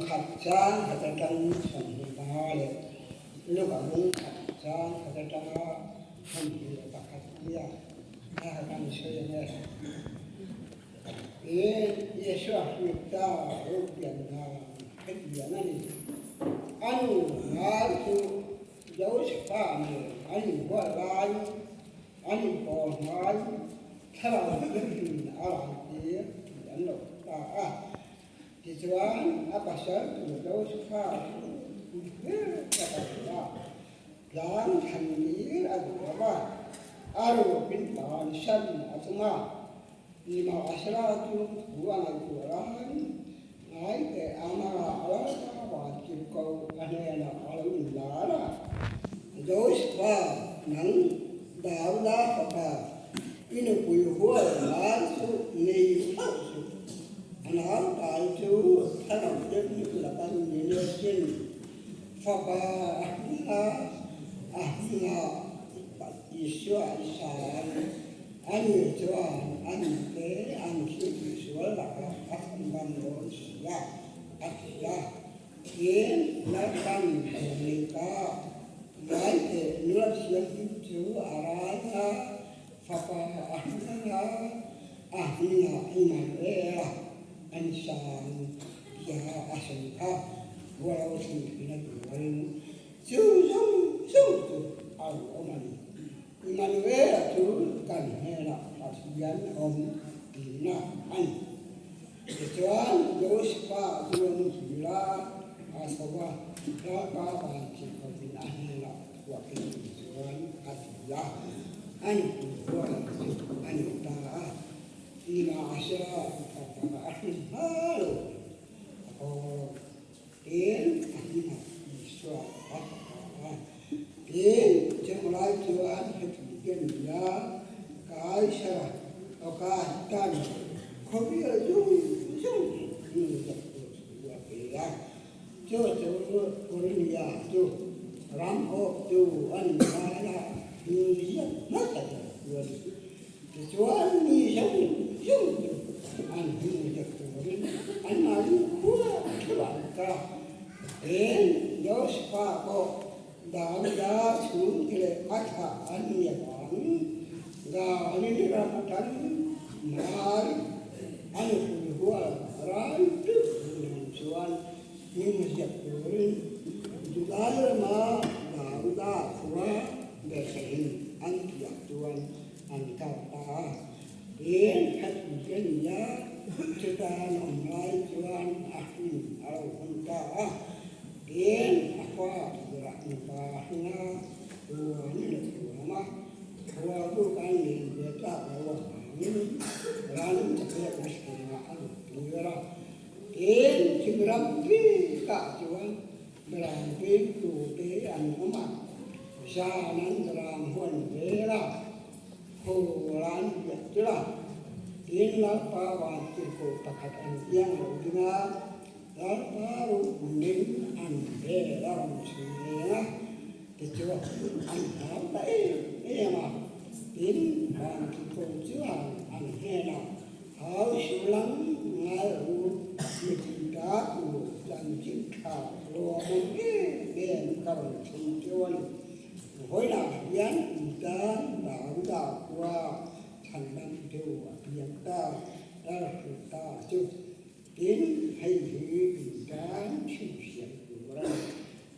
khat chang khat atang 25 leh Luka bung khat chang khat atanga 21 nia a kan sawi ang e. Isua Krista ropian dan hetiang a ni. A nu ngai chu Josefa nen an inbual laiin an inpawl ngai thlarau thianghlim a raitir tih an lo ta a. Tichuan a pasal tur Josefa chu hmel tak a ni a, tlang than tir a duh lo va, a rupin bansan a tum a. Nimahsela chu thu a ngaihtuah laiin ngai teh amah a lo ta van tirhkoh a hnenah a lo inlar a, Josefa, nang Dauda fapa, i nupui hual ngai chu nei hauh suh. A nau tai chu thlarau thianghlim laka ni lesin fapa a hming a, a hmingah Isua i sa ang. Ani chuan a nute an thiltih sual lakah a chhandam dawn si a, a ti a. Tin, Lalpan Dawnei ka ngai teh nula thianghlim chu a rai a, fapa a hmang a, a hmingah Immanuela an sang tia a sawi kha rualo thilthina turin chu zawng zawng chu a lo awm a ni. Immanuela chu kan hnenah Pathian awm tihna a ni. Tichuan, Josefa chu a muhil a, a tho a, Lalpa vantirhkohin a hnenah thuakin chuan a ti a, a nupui hual chu a ni ta a. Nimahsela, fapa a hrim hma lo, a haw. Tin, a hnungah Isua a fapa a. Tin, chunglai chuan heti te a ni a, Kaisara awka tan khawvel zawng zawng hnu zet tur thu a pe a. Chu chu Korinthia chu ram awptu a ni lai a, hnu ziak hmasa ber chu a ni. Tichuan mi zawng zawng chu an hnu zet turin an mahni khua theuh an kal a. Tin, Josefa pawh Davida chhungte leh a thlah an ni avangin Galili ram atangin Mari a nupui hual rai teuh nen chuan hming ziak turin Judai rama Davida khua Bethlehem an piah chuan an kal ta a. Tin, heti te nia chuta an awm lai chuan a hlim a lo hun ta a. Tin, a khua tirah mipa hlinga huan in a thuam a, khua chu kan len ve tlak lo avangin ran pekna hrengah a lut tir a. Tin, thing ram bikah chuan Ram vengtute an awm a, zan an ram huan vel a, khawl an biak tir a, tin Lalpa vantirhkoh pakhat an piang lo ding a, Lalpa ropuiin an vel a rawn chhui reng a, tichuan an hlau ta em em a, tin vantirhkoh chuan an hnenah Hau Siulang ngai ru mitin ta tur chanchin tha lawmawm em em ka rawn thlen teuh a ni. Vawilah hian in tan Davida khua chhandam deuh a piang ta, Lalhru ta chu. Tin, hei hi in tan chhinchhiah tur a ni.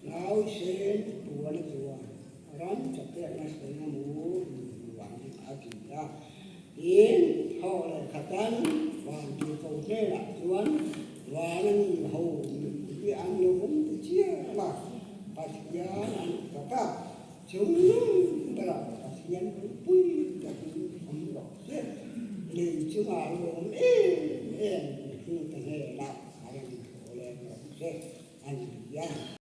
Nausen puan chuan ram chapekna sawi mu in vang a ti a. Tin, thaw leh khatan van tirhko hnenah chuan van a mi ho mipui an lo awm ta chiam a, Pathian an fak a, chungnung berah Pathian ropui takin awm rawh se, lei chungah lawm em em mihring te hnenah a rawn thaw leng rawh se. An ti a.